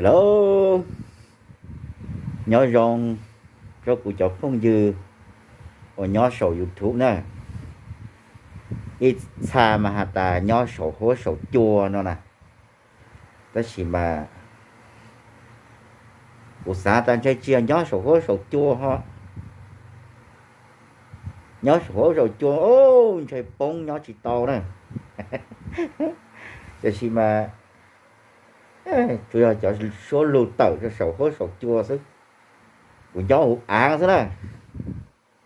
Hello, nyob zoo rau kuv cov phooj ywg uas nyob saum YouTube na. Ib txha mas has tas nyob saum huab saum cua no na, tab sis mas kuv xav tas ntshai tsis yog nyob saum huab saum cua ho, nyob saum huab saum cua ntshai poob nyob tsis tau na. Tiam sis mas tsuas yog cov suab lug tawm rau saum huab saum cua xwb, kuv nyob hauv av xwb na.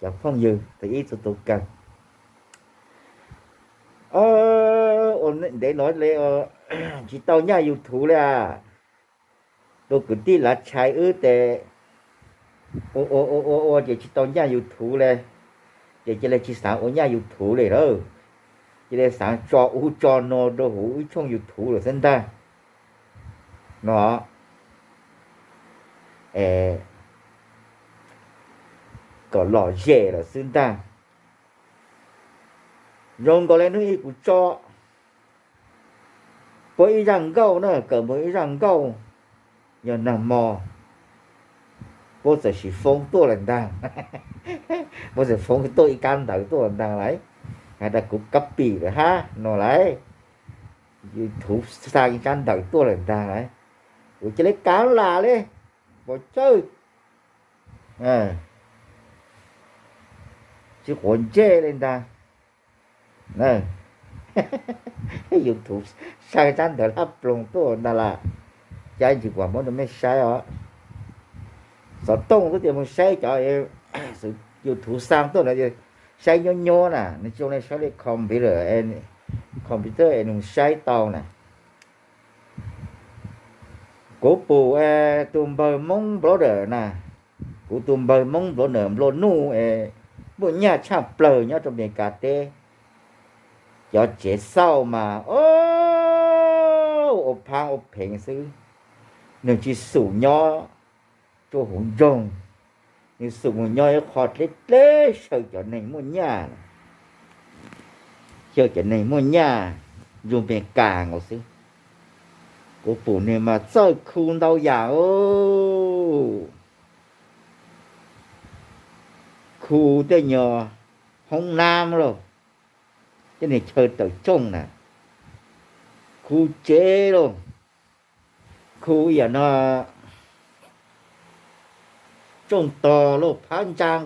Cov phooj ywg ib txhua tus kawg, ua ntev no le tsis tau nyaj YouTube li as. Tus kwv tij Lav Tshais wb tes ua ua ua ua ces tsis tau nyaj YouTube li, ces cia li tsis xav ua nyaj YouTube li lawm, cia li xav tso ub tso no rau hauv ib tshooj YouTube lawm xwb ntag no. Kom lom zem lawm xwb ntag. Zoo nkaus li hnub ib kuv tso puab ib zaj nkauj na, kawm npawg ib zaj nkauj, yog nag hmo puab txawm sim foob tuaj lawm ntag. Puab txawm foob tuaj ib kab ntawv tuaj lawm ntag lauj, has tas kuv kab pim lawm hab no lauj, YouTube xa ib kab ntawv tuaj lawm ntag lauj. Kuv cia li kaav las li, pov tsawg, tsis quav ntsej li ntag. YouTube xa kab ntawv laj ploog tuaj ntag las, caij ntsis kuam muab rau mej saib os. Xov tooj xwb tias mus saib cov YouTube xa tuaj no, saib nyuab nyuab na, nws tsis zoo li saib li computer, computer es nws saib tau na. Kuv pum tus npawg Hmoob blogger na, kuv tus npawg Hmoob blogger nplua nuj es muaj nyaj tshaj plaws nyob rau Amelikas teb, cov tsev xauj mas ua phaab ua pheev xwb, nws tsis xum nyob rau hauv nroog, nws xum mus nyob ib qho dleb dleb xyaw cov neeg muaj nyaj, xyaw cov neeg muaj nyaj rau Amelikas nkaus xwb. Kuv pum nws mas txawj khu ntau yam, khu tej nyuag hoob nab lauj, tej niag chaw tawm tsooj na, khu tsev lauj, khu yam no tsooj tog lauj, phab ntsaa,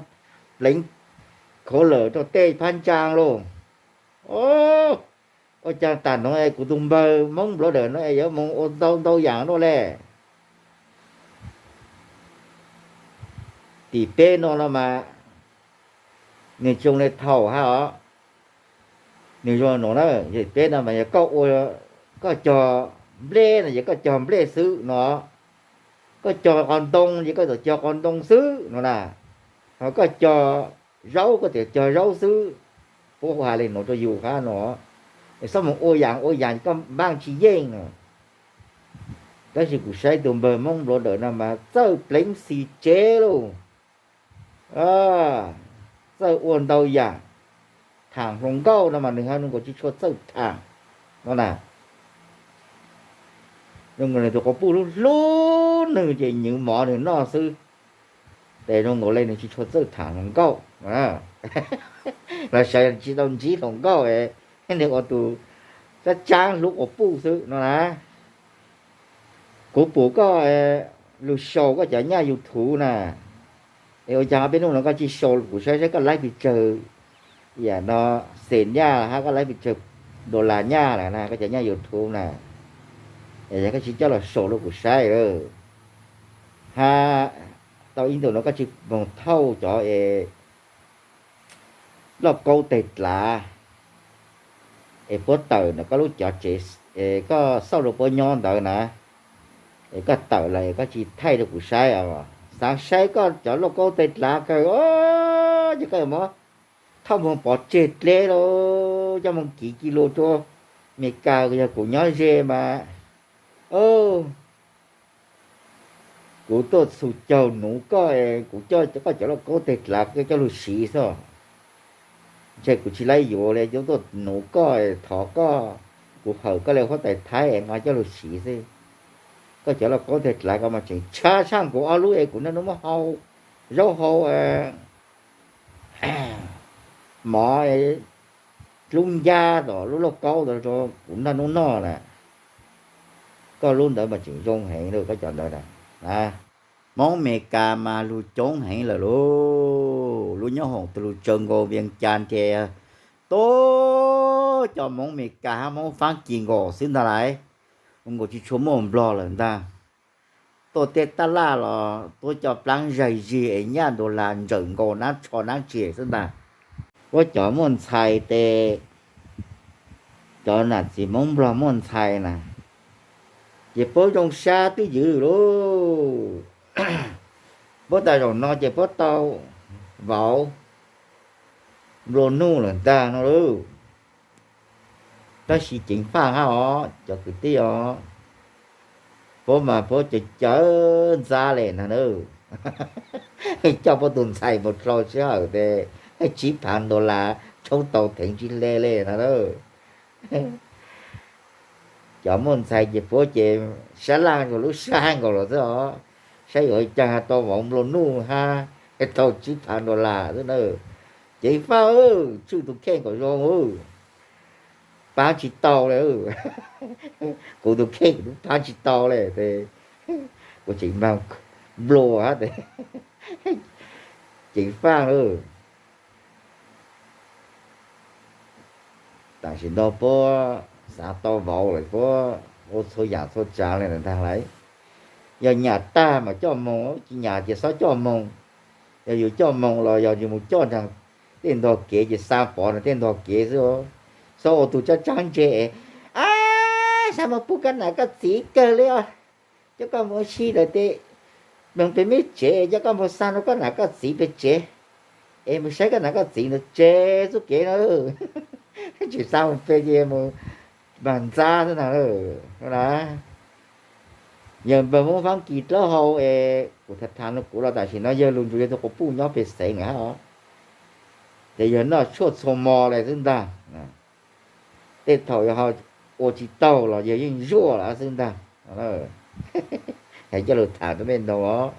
pleev khav lawm rau tej phab ntsaa lauj. Ua caag tam nuav es kuv tus npawg Hmoob blogger no es yuav moog ua ntau ntau yaam luaj le. Tim peb no los mas nws tsis zoo li thaum hab os. Nws zoo nuav na, peb no mas yog koj ua, koj cog nplej no yog koj cog nplej xwb no, koj cog qos ntoo ces koj tsuas cog qos ntoo xwb no na, ho koj cog zaub koj tsuas cog zaub xwb. Puab hu has li nuav rau yus hab no, xob moog ua yaam ua yaam koj npaaj tsis yeej no. Tab sis kuv saib tus npawg Hmoob blogger no mas txawj pleev xis tsev lauj, txawj ua ntau yaam. Thaam hluas nkauj no mas nws hab nws kuj tsis tshua txawj thaam no na. Zoo nkaus li tus quas puj hlub hlub nws ces nyuv mov nws noj xwb, tes zoo nkaus li nws tsis tshua txawj thaam hluas nkauj. Los sawv tsis tau ntsib hluas nkauj, nws ua tus tsaab tsaab hlub quas puj xwb no na. Kuv pum koj lug show koj cov nyaj YouTube na, es ua caag peb nub no koj tsis show kuv saib saib koj laib pes tsawg, yam no xees nyaj hab koj laib pes tsawg dollar nyaj lawm na, koj cov nyaj YouTube na, es yog koj tsis coj los show rau kuv saib lawm. Hab tau ib ntus no koj tsis moog thauj cov es lauj kaub teg dlav es puab tawm ntawm koj lub cov tsev, es koj xauj rau puab nyob ntawd na, es koj tawm lawm es koj tsis thaij rau kuv saib os. Xaav saib koj cov lauj kaub teg dlav kawg os, ces koj yuav muab thauj moog pov tseg dleb lauj, coj moog kiv kis lug rua Amelikas, yog kuv nyob ze mas, kuv tuaj txhum caug nuv koj, kuv coj koj cov lauj kaub teg dlav coj lug siv xwb. Ntshe kuv tsis laib yuav li, yuav tuaj nuv koj, thov koj, kuv hawm koj li huab tais Thaib es nqa coj lug siv xwb. Koj cov lauj kaub tiag dlav koj mas tseem tshav tshaj nkaus ob lub es kuv niaj hnub muab hau zaub hau mov, lub ncab tom lub lauj kaub ntawd rau kuv niaj hnub noj na. Koj lub ntawd mas tseem zoo heev li koj cov ntawd na. Hmoob Amelikas mas lug coob heev lawm lauj, lub nyob hoom tus lug tsaws nkaus Vias Cas nrhe, tuaj cov Hmoob Amelikas hab Hmoob Faab Kis nkaus xwb ntag lauj. Ua nkaus tsis tshua muaj Nplog lawm ntag. Tuaj tej taj laj los tuaj coj plaab zaig zig es nyaj dollar ntsawm nkaus nab tsho nab tsi xwb ntag. Puab cov muaj ntxhais tes, cov nam txiv Hmoob Nplog muaj ntxhais na, ces puab zoo sab twb ywv lauj. Puab tas zaum no ces puab tau vauv nplua nuj lawm ntag no lauj. Tab sis ceev faj hab os cov kwv tij os, puab mas puab cawv cawv ntxab le no na. Coj puab tug ntxhais mus dlhau sij hawm tes tsib phav dollar tshoob tau theev tsi le le no na. Cov muaj ntxhais ces puab ces sab laj nkaus lub sab nkaus los xwb os. Saib yuav caag tau vauv nplua nuj hab tau tsib phav dollar xwb na. Ceev faj, tswj tug kheej kom zoo, paab tsi tau le. Kuv tug kheej kuv tub paab tsi tau le tes kuv tseem maag nplua hab tes ceev faj lauj. Tam sim no puab xav tau vauv lawm puab ua txhua yaam txhua tsaav le ntag lauj. Yog nyam tag mas coj moog, tsi nyam ces xob coj moog. Yog yus coj moog los yog yus mus coj nraag tej ntog kev ces xa pov nraag tej ntog kev xwb. Xob ua tug tsaab tsaab ntse, ab, xav moog pug koj nam koj txiv kawg le os. Coj koj mus ua si lawm tes moog peg mej tsev, coj koj mus xa rau koj nam koj txiv peg tsev, es mus saib koj nam koj txiv ntawd tseg txuj kev na. Tsis xa mus peg ces mus mag ntxab xwb ntag na. Yawg npawg Hmoob Faab Kis dlawb hau es kuv tham tham no kuv los tam sim no yawg lug nrug yawg tug quas puj nyob peg xeev lawm hab os. Ces yawg noj tshuaj txhua mo le xwb ntag. Tej thaum yog ua tsis taug los yawg yeej zuaj lawm xwb ntag. Has coj lug tham rau mej noog os.